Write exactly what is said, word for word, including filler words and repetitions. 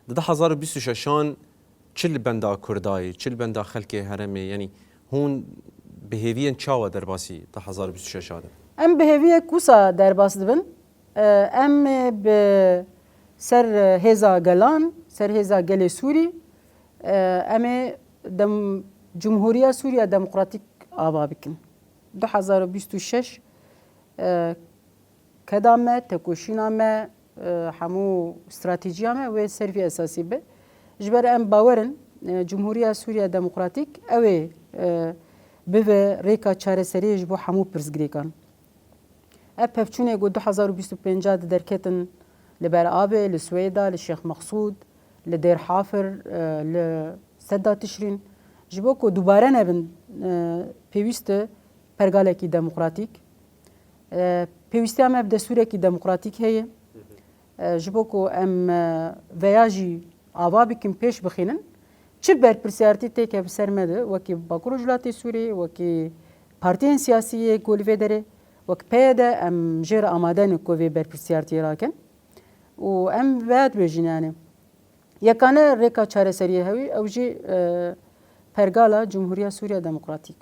Di du hezar û bîst û şeşan çi li benda Kurdayê, çi li benda xelkê herêmê, yanî hûn bi hêviyên çawa derbasî du hezar û bîst û şeş a dibin? Em bi hêviyek wisa derbas dibin. Em bi ser hêza gelan, ser hêza gelê Sûrî, em ê dem, Cumhuriya Sûriya Demokratîk ava bikin. Du hezar û bîst û şeş keda me, tekoşîna me, hemû stratejiya me wê ser vî esasî be. Ji ber em bawer in, Cumhuriya Sûriya Demokratîk ew ê bibe rêka çareseriyê ji bo hemû pirsgirêkan. Ev pevçûnê ku du hezar û bîst û pênc de derketin li Ber Avê, li Swêda, li Şêx Meqsûd, li Dêr Hafir, li Sedda Tişrîn, ji bo ku dubare nebin, pêwîst e pergalekî demokratîk. Pêwîstiya me bi destûrekî demokratîk heye. Ji bo ku em veya jî ava bikin pêş bixînin, çi berpirsiyartî têke bi ser me de, wekî Bakur Rojhilatê Sûriyê, wekî partiyên siyasî yê ku li vê derê, wek P Y D, em jê re amade ne ku vê berpirsiyartiyê rakin. Û em veya dibêjin, yani, yekane rêka çareseriyê hewî, ew jî, e, pergala Cumhuriya Sûriya Demokratîk.